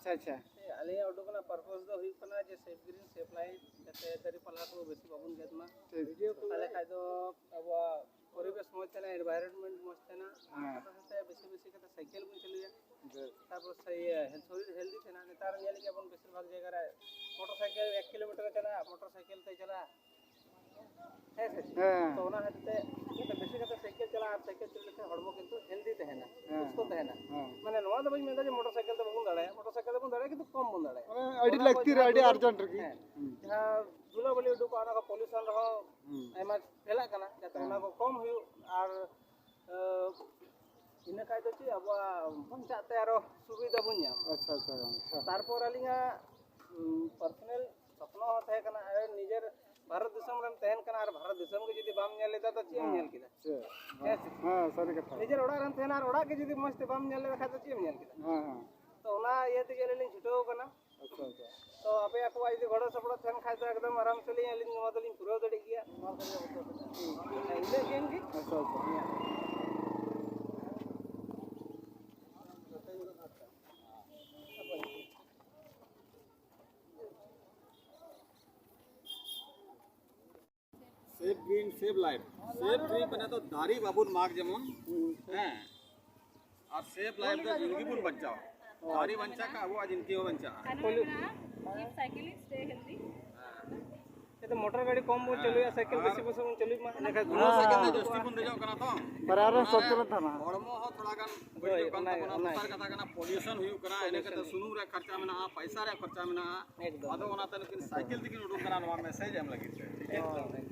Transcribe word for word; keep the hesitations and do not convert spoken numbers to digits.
ᱟᱪᱪᱷᱟ, ᱟᱪᱪᱷᱟ᱾ ᱟᱞᱮᱭᱟᱜ ᱩᱰᱩᱠ ᱨᱮᱱᱟᱜ purpose ᱫᱚ ᱦᱩᱭᱩᱜ ᱠᱟᱱᱟ ᱡᱮ Save Green Save Life, ᱡᱟᱛᱮ ᱫᱟᱨᱮ ᱯᱟᱞᱟ ᱠᱚ ᱵᱮᱥᱤ ᱵᱟᱵᱚᱱ ᱜᱮᱫ ᱢᱟ᱾ ᱴᱷᱤᱠ᱾ ᱛᱟᱦᱚᱞᱮ ᱠᱷᱟᱡ ᱫᱚ ᱟᱵᱚᱣᱟᱜ ᱯᱚᱨᱤᱵᱮᱥ ᱢᱚᱡᱽ ᱛᱟᱦᱮᱱᱟ, environment ᱢᱚᱡᱽ ᱛᱟᱦᱮᱱᱟ, ᱟᱨ ᱦᱮᱸ᱾ ᱥᱟᱶᱛᱮ ᱥᱟᱶᱛᱮ ᱵᱮᱥᱤ ᱵᱮᱥᱤ ᱠᱟᱛᱮ ᱥᱟᱭᱠᱮᱞ ᱵᱚᱱ ᱪᱟᱹᱞᱩᱭᱟ᱾ ᱵᱮᱥ᱾ ᱛᱟᱨᱯᱚᱨ ᱥᱮ ᱤᱭᱟᱹ, ᱥᱚᱨᱤᱨ healthy ᱛᱟᱦᱮᱱᱟ᱾ ᱱᱮᱛᱟᱨ ᱧᱮᱞ ᱜᱮᱭᱟ ᱵᱚᱱ ᱵᱮᱥᱤᱨ ᱵᱷᱟᱜᱽ ᱡᱟᱭᱜᱟ ᱨᱮ ᱢᱚᱴᱚᱨ ᱥᱟᱭᱠᱮᱞ ᱮᱠ ᱠᱤᱞᱳᱢᱤᱴᱟᱨ ᱮ ᱪᱟᱞᱟᱜᱼᱟ, ᱢᱚᱴᱚᱨ ᱥᱟᱭᱠᱮᱞ ᱛᱮᱭ ᱪᱟᱞᱟᱜᱼᱟ᱾ ᱦᱮᱸ ᱥᱮ? ᱦᱮᱸ᱾ ᱛᱚ ᱚᱱᱟ ᱠᱷᱟᱹᱛᱤᱨ ᱛᱮ ᱵᱮᱥᱤ ᱠᱟᱛᱮ ᱥᱟᱭᱠᱮᱞ ᱪᱟᱞᱟᱜᱼᱟ, ᱟᱨ ᱥᱟᱭᱠᱮᱞ ᱪᱟᱹᱞᱩ ᱞᱮᱠᱷᱟᱱ ᱦᱚᱲᱢᱚ ᱠᱤᱱᱛᱩ healthy ᱛᱟᱦᱮᱱᱟ, ᱦᱮᱸ᱾ ᱥᱩᱥᱛᱷᱚ ᱛᱟᱦᱮᱱᱟ᱾ ᱦᱮᱸ᱾ ᱢᱟᱱᱮ ᱱᱚᱣᱟ ᱫᱚ ᱵᱟᱹᱧ ᱢᱮᱱᱫᱟ ᱡᱮ ᱢᱚᱴᱚᱨ ᱥᱟᱭᱠᱮᱞ ᱛᱮ ᱵᱟᱵᱚᱱ ᱫᱟᱲᱮᱭᱟᱜᱼᱟ, ᱢᱚᱴᱚᱨ ᱥᱟᱭᱠᱮᱞ ᱛᱮᱵᱚᱱ ᱫᱟᱲᱮᱭᱟᱜᱼᱟ, ᱠᱤᱱᱛᱩ ᱠᱚᱢ ᱵᱚᱱ ᱫᱟᱲᱮᱭᱟᱜᱼᱟ᱾ ᱢᱟᱱᱮ ᱟᱹᱰᱤ ᱚᱱᱟ ᱠᱚ ᱞᱟᱹᱠᱛᱤ ᱨᱮ ᱡᱟᱦᱟᱸ ᱟᱹᱰᱤ ᱫᱷᱩᱞᱟᱹ, urgent ᱨᱮᱜᱮ᱾ ᱦᱮᱸ᱾ ᱦᱩᱸ᱾ ᱡᱟᱦᱟᱸ ᱫᱷᱩᱞᱟᱹ ᱵᱟᱹᱞᱤ ᱩᱰᱩᱠᱚᱜᱼᱟ, ᱚᱱᱟ ᱠᱚ pollution ᱨᱮᱦᱚᱸ ᱦᱩᱸ᱾ ᱟᱭᱢᱟ ᱯᱷᱮᱞᱟᱜ ᱠᱟᱱᱟ, ᱡᱟᱛᱮ ᱦᱮᱸ᱾ ᱚᱱᱟ ᱠᱚ ᱠᱚᱢ ᱦᱩᱭᱩᱜ᱾ ᱟᱨ, ᱟᱸ, ᱤᱱᱟᱹ ᱠᱷᱟᱡ ᱫᱚ ᱪᱮᱫ ᱟᱵᱚᱣᱟᱜ ᱵᱟᱧᱪᱟᱜ ᱛᱮ ᱟᱨᱚ ᱥᱩᱵᱤᱫᱷᱟ ᱵᱚᱱ ᱧᱟᱢᱟ᱾ ᱟᱪᱪᱷᱟ, ᱟᱪᱪᱷᱟ, ᱟᱪᱪᱷᱟ᱾ ᱛᱟᱨᱯᱚᱨ ᱟᱹᱞᱤᱧᱟᱜ, ᱩᱸ, personal ᱥᱚᱯᱱᱚ ᱦᱚᱸ ᱛᱟᱦᱮᱸ ᱠᱟᱱᱟ, ᱟᱨ ᱱᱤᱡᱮᱨ ᱵᱷᱟᱨᱚᱛ ᱫᱤᱥᱚᱢ ᱨᱮᱢ ᱛᱟᱦᱮᱱ ᱠᱟᱱᱟ, ᱟᱨ ᱵᱷᱟᱨᱚᱛ ᱫᱤᱥᱚᱢ ᱜᱮ ᱡᱩᱫᱤ ᱵᱟᱢ ᱧᱮᱞ ᱞᱮᱫᱟ, ᱛᱚ ᱪᱮᱫ ᱮᱢ ᱦᱮᱸ, ᱧᱮᱞ ᱠᱮᱫᱟ? ᱪᱮᱫ? ᱦᱮᱸ ᱥᱮ? ᱦᱮᱸ, ᱥᱟᱹᱨᱤ ᱠᱟᱛᱷᱟ᱾ ᱱᱤᱡᱮᱨ ᱚᱲᱟᱜ ᱨᱮᱢ ᱛᱟᱦᱮᱱᱟ ᱟᱨ ᱚᱲᱟᱜ ᱜᱮ ᱡᱩᱫᱤ ᱢᱚᱡᱽ ᱛᱮ ᱵᱟᱢ ᱧᱮᱞ ᱞᱮᱫᱟ ᱠᱷᱟᱡ ᱫᱚ ᱪᱮᱫ ᱮᱢ ᱧᱮᱞ ᱠᱮᱫᱟ? ᱦᱮᱸ, ᱦᱮᱸ᱾ ᱛᱚ ᱚᱱᱟ ᱤᱭᱟᱹ ᱛᱮᱜᱮ ᱟᱹᱞᱤᱧ ᱞᱤᱧ ᱪᱷᱩᱴᱟᱹᱣ ᱠᱟᱱᱟ᱾ ᱟᱪᱪᱷᱟ, ᱟᱪᱪᱷᱟ᱾ ᱛᱚ ᱟᱯᱮ ᱟᱠᱚᱣᱟᱜ ᱡᱩᱫᱤ ᱜᱚᱲᱚ ᱥᱚᱯᱚᱦᱚᱫ ᱛᱟᱦᱮᱱ ᱠᱷᱟᱡ ᱫᱚ ᱮᱠᱫᱚᱢ ᱟᱨᱟᱢ ᱥᱮ ᱞᱤᱧ, ᱟᱹᱞᱤᱧ ᱱᱚᱣᱟ ᱫᱚᱞᱤᱧ ᱯᱩᱨᱟᱹᱣ ᱫᱟᱲᱮᱜ ᱜᱮᱭᱟ᱾ ᱤᱱᱟᱹᱜ ᱜᱮ᱾ ᱟᱪᱪᱷᱟ, ᱟᱪᱪᱷᱟ᱾ Save Green Save Life. Save Tree ᱢᱟᱱᱮ ᱫᱚ ᱫᱟᱨᱮ ᱵᱟᱵᱚᱱ ᱢᱟᱜᱽ ᱡᱮᱢᱚᱱ, ᱦᱮᱸ, ᱟᱨ Save Life ᱫᱚ ᱡᱤᱱᱫᱮᱜᱤ ᱵᱚᱱ ᱵᱟᱧᱪᱟᱣᱟ᱾ ᱫᱟᱨᱮ ᱵᱟᱧᱪᱟᱣ ᱠᱷᱟᱱ ᱟᱵᱚᱣᱟᱜ ᱡᱤᱱᱫᱮᱜᱤ ᱦᱚᱸ ᱵᱟᱧᱪᱟᱜᱼᱟ᱾ ᱠᱟᱹᱱᱩᱱ ᱢᱮᱱᱟᱜᱼᱟ, keep cycling, stay healthy. ᱦᱮᱸ᱾ ᱢᱚᱴᱚᱨ ᱜᱟᱹᱰᱤ ᱠᱚᱢ ᱵᱚᱱ ᱪᱟᱹᱞᱩᱭᱟ, ᱥᱟᱭᱠᱮᱞ ᱵᱮᱥᱤ ᱵᱚᱱ ᱪᱟᱹᱞᱩᱭ ᱢᱟ, ᱮᱸᱰᱮᱠᱷᱟᱱ ᱢᱚᱴᱚᱨ ᱥᱟᱭᱠᱮᱞ ᱛᱮ ᱡᱟᱹᱥᱛᱤ ᱵᱚᱱ ᱫᱮᱡᱚᱜ ᱠᱟᱱᱟ ᱛᱚ᱾ ᱵᱟᱨᱭᱟ ᱨᱮ ᱥᱚᱪᱮᱛᱚᱱ ᱛᱟᱦᱮᱱᱟ᱾ ᱦᱚᱲᱢᱚ ᱦᱚᱸ ᱛᱷᱚᱲᱟ ᱜᱟᱱ ᱦᱳᱭ, ᱵᱟᱹᱲᱤᱡᱚᱜ ᱠᱟᱱ ᱚᱱᱟ ᱛᱟᱵᱚᱱᱟ᱾ ᱚᱱᱟ ᱫᱚᱥᱟᱨ ᱠᱟᱛᱷᱟ ᱠᱟᱱᱟ, pollution ᱦᱩᱭᱩᱜ ᱠᱟᱱᱟ, ᱤᱱᱟᱹ ᱠᱟᱛᱮ ᱥᱩᱱᱩᱢ ᱨᱮᱭᱟᱜ ᱠᱷᱚᱨᱪᱟ ᱢᱮᱱᱟᱜᱼᱟ, ᱯᱚᱭᱥᱟ ᱨᱮᱭᱟᱜ ᱠᱷᱚᱨᱪᱟ ᱢᱮᱱᱟᱜᱼᱟ᱾ ᱮᱠᱫᱚᱢ᱾ ᱟᱫᱚ ᱚᱱᱟᱛᱮ ᱱᱩᱠᱤᱱ ᱥᱟᱭᱠᱮᱞ ᱛᱮᱠᱤᱱ ᱩᱰᱩᱠ ᱠᱟᱱᱟ ᱱᱚᱣᱟ message ᱮᱢ ᱞᱟᱹᱜᱤᱫ ᱛᱮ, ᱴᱷᱤᱠ ᱜᱮᱭᱟ? ᱮᱠᱫᱚᱢ, ᱮᱠᱫᱚᱢ᱾